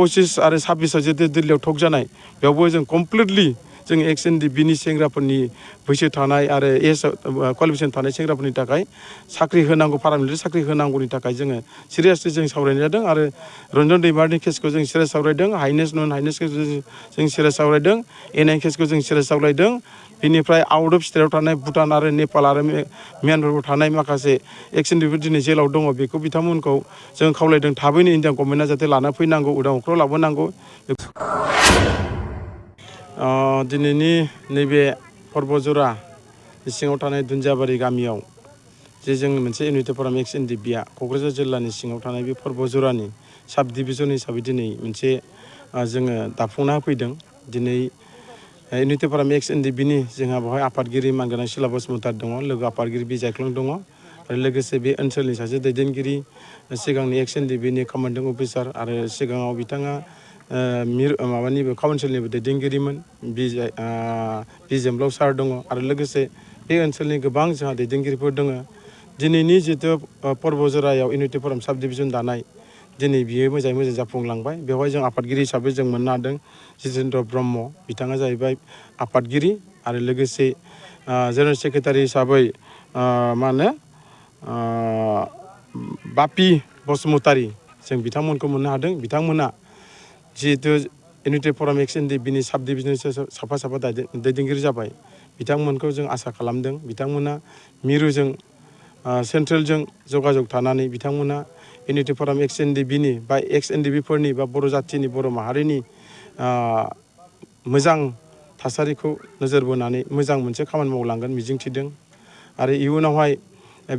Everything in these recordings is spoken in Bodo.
25 आरो 26 जेते दिल्लीयाव टक जानाय बेयावबो जों कमप्लिटलि जों एक्स एनडिबिनि सेंग्राफोरनि बैसो थानाय आरो एज क्वालिफिकेसन थानाय सेंग्राफोरनि थाखाय साख्रि होनांगौ पार्मानेन्ट साख्रि होनांगौनि थाखाय जोङो सिरियासलि जों सावरायनाय जादों आरो रन्जन दैमारिनि केसखौ जों सिरियास सावरायदों हाइनेस नन हाइनेसखौ जों सिरियास सावरायदों एनआइ केसखौ जों सिरियास सावरायदों बिनिफ्राय आउट अफ स्टेटआव थानाय भुटान आरो नेपाल आरो म्यानमाराव थानाय माखासे एक्स एनडिबिफोर दिनै जेलाव दङ बेखौ बिथांमोनखौ जों खावलायदों थाबैनो इन्डियान गभर्नमेन्टआ जाहाथे लाना फैनांगौ उदां अख्राङाव लाबोनांगौ दिनैनि नैबे पर्बजरा सिङाव थानाय दुन्दियाबारि गामियाव जे जों मोनसे इउनिटि फराम एक्स एनडिबिआ क'क्राझार जिल्लानि सिङाव थानाय बे पर्बजरानि साब डिभिजन हिसाबै दिनै मोनसे जोङो दाफुंना होफैदों दिनै इउनिटि फराम एक्स एनडिबिनि जोंहा बेवहाय आफादगिरि मानगोनां सिला बसुमतारी दङ लोगो आफादगिरि बिजायख्लं दङ आरो लोगोसे बे ओनसोलनि सासे दैदेनगिरि सिगांनि एक्स एनडिबिनि कमान्डिं अफिसार आरो सिगाङाव बिथाङा माबानिबो काउन्सिलनिबो दैदेनगिरिमोन बिजेमब्लाव सार दङ आरो लोगोसे बे ओनसोलनि गोबां जोंहा दैदेनगिरिफोर दङ दिनैनि जितु पर्बजरायाव इउनिटि फराम साब डिभिजन दानाय दिनै बियो मोजाङै मोजां जाफुंलांबाय बेवहाय जों आफादगिरि हिसाबै जों मोननो हादों जितेन्द्र ब्रह्म बिथाङा जाहैबाय आफादगिरि आरो लोगोसे जेनेरेल सेक्रेटारि हिसाबै मा होनो बापि बसुमतारी जों बिथांमोनखौ मोननो हादों बिथांमोना जिहेतु इउनिटि फराम एक्स एनडिबिनि साब डिभिजननि साफा साफा दैदेनगिरि जाबाय बिथांमोनखौ जों आसा खालामदों बिथांमोना मिरुजों सेन्ट्रेलजों जगाजग थानानै बिथांमोना इउनिटि फराम एक्स एनडिबिनि बा एक्स एनडिबिफोरनि बा बर' जाथिनि बर' माहारिनि मोजां थासारिखौ नोजोर बोनानै मोजां मोनसे खामानि मावलांगोन मिजिंथिदों आरो इयुनावहाय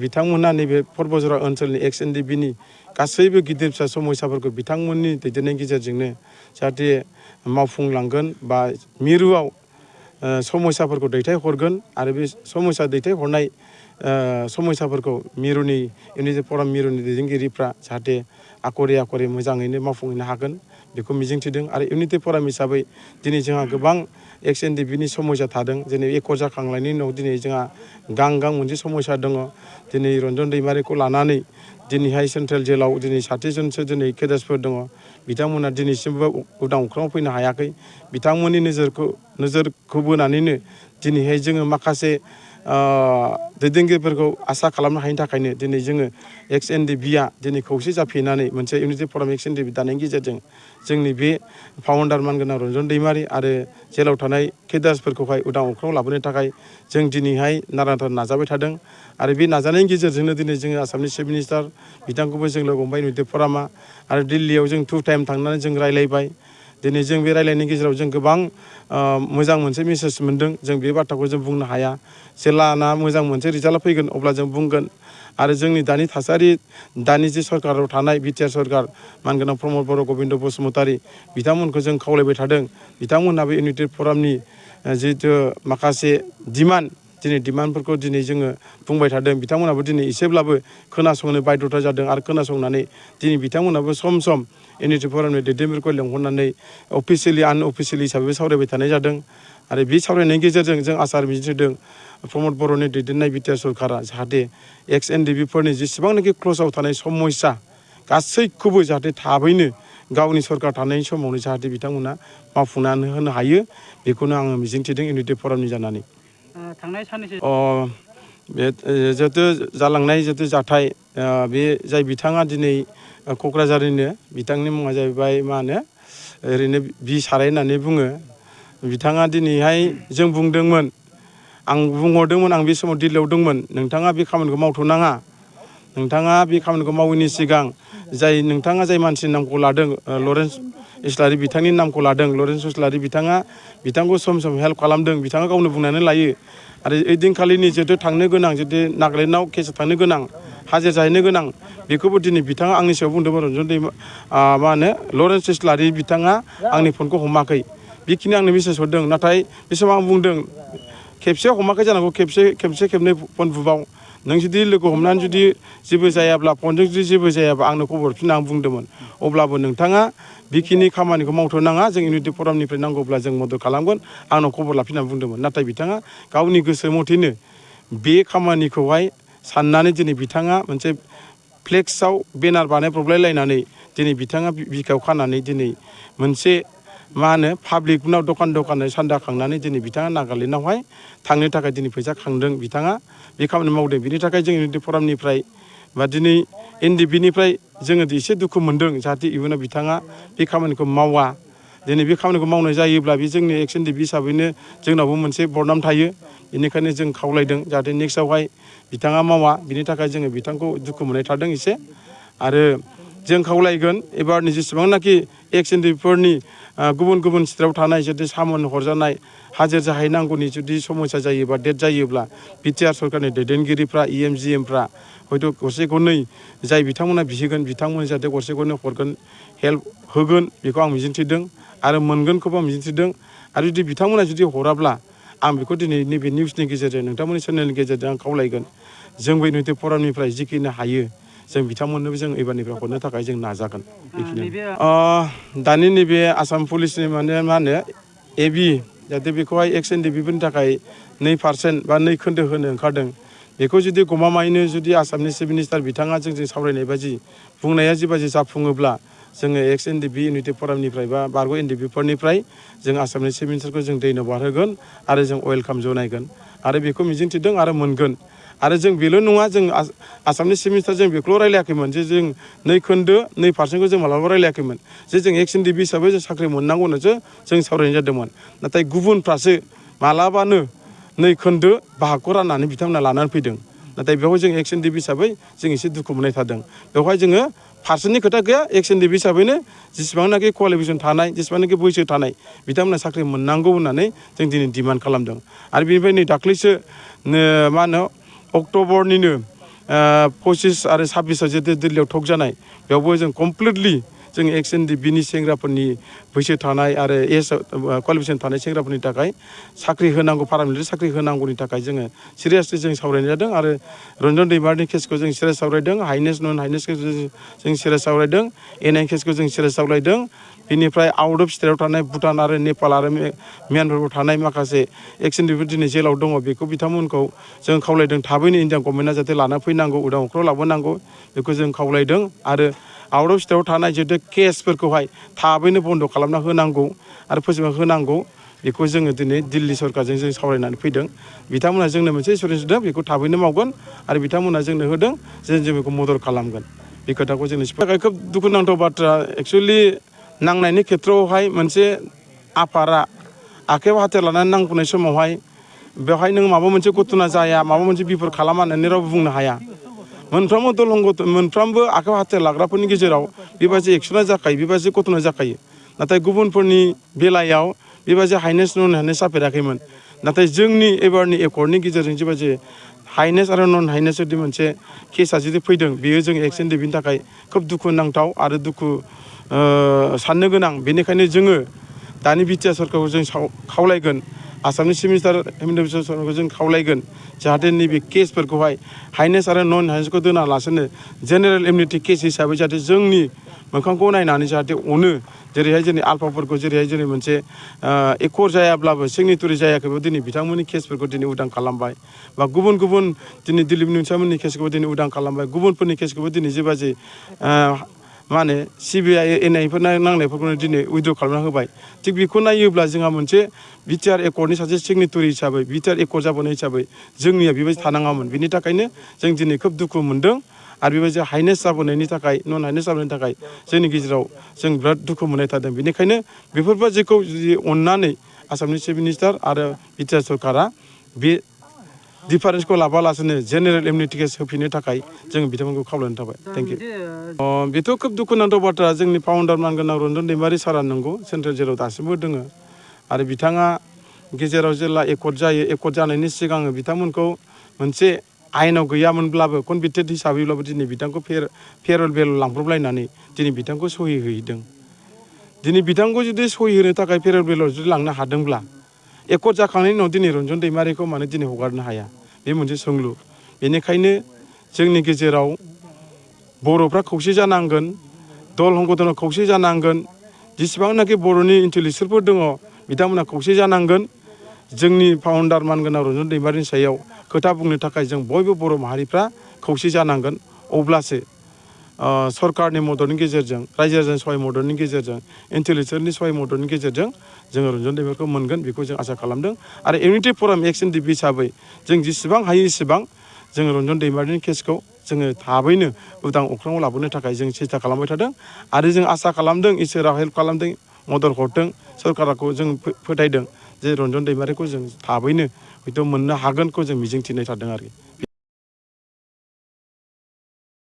बिथांमोना नैबे पर्बजरा ओनसोलनि एक्स एनडिबिनि गासैबो गिदिर फिसा समयसाफोरखौ बिथांमोननि दैदेननायनि गेजेरजोंनो जाहाथे मावफुंलांगोन बा मिरुआव समयसाफोरखौ दैथायहरगोन आरो बे समयसा दैथायहरनाय समयसाफोरखौ मिरुनि इउनिटि फराम मिरुनि दैदेनगिरिफ्रा जाहाथे आखरे मोजाङैनो मावफुंहैनो हागोन बेखौ मिजिंथिदों आरो इउनिटि फराम हिसाबै दिनै जोंहा गोबां एक्स एनडिबिनि समयसा थादों दिनै एकर जाखांनायनि उनाव दिनै जोंहा गां मोनसे समयसा दङ दिनै रन्जन दैमारिखौ लानानै दिनैहाय सेन्ट्रेल जेलाव दिनै 60 जनसो दिनै केडेट्सफोर दङ बिथांमोना दिनैसिमबो उदां अख्राङाव फैनो हायाखै बिथांमोननि नोजोरखौ बोनानैनो दिनैहाय जोङो माखासे दैदेनगिरिफोरखौ आसा खालामनो हायिनि थाखायनो दिनै जोङो एक्स एनडिबिआ दिनै खौसे जाफिननानै मोनसे इउनिटि फराम एक्स एनडिबि दानायनि गेजेरजों जोंनि बे फाउन्डार मानगोनां रन्जन दैमारि आरो जेलाव थानाय केडार्सफोरखौहाय उदां अख्राङाव लाबोनो थाखाय जों दिनैहाय नारानाथा नाजाबाय थादों आरो बे नाजानायनि गेजेरजोंनो दिनै जोङो आसामनि चिफ मिनिस्टार बिथांखौबो जों लोगो हमबाय इउनिटि फरामा आरो दिल्लीयाव जों 2 टाइम थांनानै जों रायलायबाय दिनै जों बे रायलायनायनि गेजेराव जों गोबां मोजां मोनसे मेसेज मोन्दों जों बे बाथ्राखौ जों बुंनो हाया जेलाना मोजां मोनसे रिजाल्टआ फैगोन अब्ला जों बुंगोन आरो जोंनि दानि थासारि दानि जे सरकाराव थानाय बिटिआर सरकार मानगोनां प्रमद बर' गबिन्द बसुमतारी बिथांमोनखौ जों खावलायबाय थादों बिथांमोनहाबो इउनिटि फरामनि जिहेतु माखासे दिनै डिमान्डफोरखौ दिनै जोङो बुंबाय थादों बिथांमोनाबो दिनै एसेब्लाबो खोनासंनो बाध्यता जादों आरो खोनासंनानै दिनै बिथांमोनाबो सम इउनिटि फरामनि दैदेनगिरिफोरखौ लेंहरनानै अफिसियेलि आनअफिसियेलि हिसाबै सावरायबाय थानाय जादों आरो बे सावरायनायनि गेजेरजों जों आसा मिजिंथिदों प्रमद बर'नि दैदेननाय बिटिआर सरकारा जाहाथे एक्स एनडिबिफोरनि जेसेबांनाखि क्ल'सआव थानाय समयसा गासैखौबो जाहाथे थाबैनो गावनि सरकार थानायनि समावनो जाहाथे बिथांमोना मावफुंनानै होनो हायो बेखौनो आङो मिजिंथिदों इउनिटि फरामनि जानानै थांनाय साननैसो बे जिहेतु जालांनाय जिहेतु जाथाय बे जाय बिथाङा दिनै क'क्राझारनिनो बिथांनि मुङा जाहैबाय मा होनो ओरैनो बि साराय होननानै बुङो बिथाङा दिनैहाय जों बुंदोंमोन आं बुंहरदोंमोन आं बे समाव दिल्लीयाव दंमोन नोंथाङा बे खामानिखौ मावथ'नाङा नोंथाङा बे खामानिखौ मावैनि सिगां नोंथाङा जाय मानसिनि नामखौ लादों लरेन्स इस्लारि बिथांनि नामखौ लादों लरेन्स इस्लारि बिथांखौ सम हेल्प खालामदों बिथाङा गावनो बुंनानै लायो आरो ओइदिनखालिनि जिहेतु थांनो गोनां जिहेतु नागालेण्डआव केसआव थांनो गोनां हाजिर जाहैनो गोनां बेखौबो दिनै बिथाङा आंनि सायाव बुंदोंमोन रन्जन मा होनो लरेन्स इस्लारि बिथाङा आंनि फनखौ हमाखै बेखिनि आंनो मेसेज हरदों नाथाय बे समाव आं बुंदों खेबसे हमाखै जानांगौ खेबनै फन बुबाव नों जुदि लोगो हमनानै जुदि जेबो जायाब्ला फनजों जुदि जेबो जायाब्ला आंनो खबर हरफिन आं बुंदोंमोन अब्लाबो नोंथाङा बेखिनि खामानिखौ मावथ'नाङा जों इउनिटि फरामनिफ्राय नांगौब्ला जों मदद खालामगोन आंनाव खबर लाफिननानै बुंदोंमोन नाथाय बिथाङा गावनि गोसो मथेनो बे खामानिखौहाय साननानै दिनै बिथाङा मोनसे फ्लेक्सआव बेनार बानायब्रबलायलायनानै दिनै बिथाङा बिखायाव खानानै दिनै मोनसे मा होनो पाब्लिकनाव दखान सान्दा खांनानै दिनै बिथाङा नागालेण्डआवहाय थांनो थाखाय दिनै फैसा खांदों बिथाङा बे खामानि मावदों बिनि थाखाय जों इउनिटि फरामनिफ्राय बा दिनै एनडिबिनिफ्राय जोङो एसे दुखु मोनदों जाहाथे इयुनाव बिथाङा बे खामानिखौ मावा दिनै बे खामानिखौ मावनाय जायोब्ला बे जोंनि एक्स एनडिबि हिसाबैनो जोंनावबो मोनसे बदनाम थायो बेनिखायनो जों खावलायदों जाहाथे नेक्स्टआवहाय बिथाङा मावा बिनि थाखाय जोङो बिथांखौ दुखु मोननाय थादों एसे आरो जों खावलायगोन एबारनि जेसेबांनाखि एक्स एनडिबिफोरनि गुबुन स्टेटआव थानाय जुदि सामोन हरजानाय हाजिर जाहैनांगौनि जुदि समस्या जायोबा डेट जायोब्ला बिटिआर सरकारनि दैदेनगिरिफ्रा इएमजिएमफ्रा हयथ' गरसे गरनै जाय बिथांमोना बिहैगोन बिथांमोन जाहाथे गरसे गरनै हरगोन हेल्प होगोन बेखौ आं मिजिंथिदों आरो मोनगोनखौबो आं मिजिंथिदों आरो जुदि बिथांमोना जुदि हराब्ला आं बेखौ दिनै नैबे निउसनि गेजेरजों नोंथांमोननि चेनेलनि गेजेरजों आं खावलायगोन जोंबो इउनिटि फरामनिफ्राय जिखिनि हायो जों बिथांमोननोबो जों एबारनिफ्राय हरनो थाखाय जों नाजागोन बेखिनियानो दानि नैबे आसाम पुलिसनि माने मा होनो एबि जाहाथे बेखौहाय एक्स एनडिबिफोरनि थाखाय 2% बा 2 खोन्दो होनो ओंखारदों बेखौ जुदि गमामायैनो जुदि आसामनि चिफ मिनिस्टार बिथाङा जोंजों सावरायनाय बायदि बुंनाया जिबायदि जाफुङोब्ला जोङो एक्स एनडिबि इउनिटि फरामनिफ्राय बा बारग' एनडिबिफोरनिफ्राय जों आसामनि चिफ मिनिस्टारखौ जों दैन'बाद होगोन आरो जों वेलकाम जनायगोन आरो बेखौ मिजिंथिदों आरो मोनगोन आरो जों बेल' नङा जों आसामनि चिफ मिनिस्टार जों बेखौल' रायलायाखैमोन जे जों 2 खोन्दो 2%खौ जों मालाबा रायलायाखैमोन जे जों एक्स एनडिबि हिसाबै जों साख्रि मोननांगौ होननासो जों सावरायनाय जादोंमोन नाथाय गुबुनफ्रासो मालाबानो 2 खोन्दो बाहागखौ राननानै बिथांमोना लानानै फैदों नाथाय बेवहाय जों एक्स एनडिबि हिसाबै जों एसे दुखु मोननाय थादों बेवहाय जोङो पार्सेन्टनि खोथा गैया एक्स एनडिबि हिसाबैनो जेसेबांनाखि क्वालिफिकेसन थानाय जेसेबांनाखि बैसो थानाय बिथांमोना साख्रि मोननांगौ होननानै जों दिनै डिमान्ड खालामदों आरो बेनिफ्राय नै दाख्लैसो मा होनो अक्ट'बरनिनो 25 आरो 26 जितु दिल्लीयाव टक जानाय बेयावबो जों कमप्लिटलि जों एक्स एनडिबिनि सेंग्राफोरनि बैसो थानाय आरो एज क्वालिफिकेसन थानाय सेंग्राफोरनि थाखाय साख्रि होनांगौ पार्मानेन्ट साख्रि होनांगौनि थाखाय जोङो सिरियासलि जों सावरायनाय जादों आरो रन्जन दैमारिनि केसखौ जों सिरियास सावरायदों हाइनेस नन हाइनेस केसखौ जों सिरियास सावरायदों एनआइ केसखौ जों सिरियास सावरायदों बेनिफ्राय आउट अफ स्टेटआव थानाय भुटान आरो नेपाल आरो म्यानमाराव थानाय माखासे एक्स एनडिबिफोर दिनै जेलाव दङ बेखौ बिथांमोनखौ जों खावलायदों थाबैनो इन्डियान गभर्नमेन्टआ जाहाथे लाना फैनांगौ उदां अख्राव लाबोनांगौ बेखौ जों खावलायदों आरो आउट अफ स्टेटआव थानाय जितु केसफोरखौहाय थाबैनो बन्द' खालामना होनांगौ आरो फोजोबना होनांगौ बेखौ जोङो दिनै दिल्ली सरकारजों जों सावरायनानै फैदों बिथांमोना जोंनो मोनसे एसुरेन्स होदों बेखौ थाबैनो मावगोन आरो बिथांमोना जोंनो होदों जों बेखौ मदद खालामगोन बे खोथाखौ जोंनो थाखाय खोब दुखुनांथाव बाथ्रा एक्सुवेलि नांनायनि खेथ्रआवहाय मोनसे आफादा आखायाव हाथियार लानानै नांफुनाय समावहाय बेवहाय नों माबा मोनसे घटना जाया माबा मोनसे बिफद खालामा होननानै रावबो बुंनो हाया मोनफ्रोमबो मोनफ्रोमबो आखायाव हाथियार लाग्राफोरनि गेजेराव बेबायदि एक्सना जाखायो बेबायदि घटना जाखायो नाथाय गुबुनफोरनि बेलायाव बेबायदि हाइनेस नन हाइनेस जाफेराखैमोन नाथाय जोंनि एबारनि एकर्डनि गेजेरजों जेबायदि हाइनेस आरो नन हाइनेस जुदि मोनसे केसा जुदि फैदों बेयो जों एक्स एनडिबिनि थाखाय खोब दुखुनांथाव आरो दुखु साननो गोनां बेनिखायनो जोङो दानि बिटिआर सरकारखौ जों खावलायगोन आसामनि चिफ मिनिस्टार हेमन्त बिश्व शर्माखौ जों खावलायगोन जाहाथे नैबे केसफोरखौहाय हाइनेस आरो नन हाइनेसखौ दोनालासेनो जेनेरेल इमिउनिटि केस हिसाबै जाहाथे जोंनि मोखांखौ नायनानै जाहाथे अनो जेरैहाय जोंनि आलफाफोरखौ जेरैहाय जोंनि मोनसे एकर्ड जायाब्लाबो सिगनेटरि जायाखैबो दिनै बिथांमोननि केसफोरखौ दिनै उदां खालामबाय बा गुबुन दिनै दिलीप निउसामोननि केसखौबो दिनै उदां खालामबाय गुबुनफोरनि केसखौबो दिनै जेबायदि मा होनो सिबिआइ एनआइफोर नांनायफोरखौनो दिनै उइद्र' खालामना होबाय थिग बेखौ नायोब्ला जोंहा मोनसे बिटिआर एकर्डनि सासे सिगनेटरि हिसाबै बिटिआर एकर्ड जाबोनाय हिसाबै जोंनिया बेबायदि थानाङामोन बिनि थाखायनो जों दिनै खोब दुखु मोनदों आरो बेबायदि हाइनेस जाबोनायनि थाखाय नन हाइनेस जाबोनायनि थाखाय जोंनि गेजेराव जों बिराद दुखु मोननाय थादों बेनिखायनो बेफोरबायदिखौ जुदि अननानै आसामनि चिफ मिनिस्टार आरो बिटिआर सरकारा बे डिफारेन्सखौ लाबालासिनो जेनेरेल इमिउनिटि केस होफिननो थाखाय जों बिथांमोनखौ खावलायनाय थाबाय थेंक इउ बेथ' खोब दुखुनांथाव बाथ्रा जोंनि फाउन्डार मानगोनां रन्जन दैमारि सारा नंगौ सेन्ट्रेल जेलाव दासिमबो दङ आरो बिथाङा गेजेराव जेला एकर्ड जायो एकर्ड जानायनि सिगां बिथांमोनखौ मोनसे आयेनाव गैयामोनब्लाबो कनभिक्टेड हिसाबैब्लाबो दिनै बिथांखौ फेरवेल बेल लांब्रबलायनानै दिनै बिथांखौ सहि हैदों दिनै बिथांखौ जुदि सहि होनो थाखाय फेरवेल बेलाव जुदि लांनो हादोंब्ला एकर्ड जाखांनायनि उनाव दिनै रन्जन दैमारिखौ मानो दिनै हगारनो हाया बे मोनसे सोंलु बेनिखायनो जोंनि गेजेराव बर'फ्रा खौसे जानांगोन दल हंगतनाव खौसे जानांगोन जेसेबांनाखि बर'नि इन्टेलेक्सुयेलफोर दङ बिथांमोना खौसे जानांगोन जोंनि फाउन्डार मानगोनां रन्जन दैमारिनि सायाव खोथा बुंनो थाखाय जों बयबो बर' माहारिफ्रा खौसे जानांगोन अब्लासो सरकारनि मददनि गेजेरजों रायजो राजानि सहाय मददनि गेजेरजों इन्टेलिजेन्सनि सहाय मददनि गेजेरजों जोङो रन्जन दैमारिखौ मोनगोन बेखौ जों आसा खालामदों आरो इउनिटि फराम एक्स एन डि बि हिसाबै जों जेसेबां हायो एसेबां जोङो रन्जन दैमारिनि केसखौ जोङो थाबैनो उदां अख्राङाव लाबोनो थाखाय जों सेस्था खालामबाय थादों आरो जों आसा खालामदों इसोरा हेल्प खालामदों मदद हरदों सरकारखौ जों फोथायदों जे रन्जन दैमारिखौ जों थाबैनो हयथ' मोननो हागोनखौ जों मिजिंथिनाय थादों आरोखि।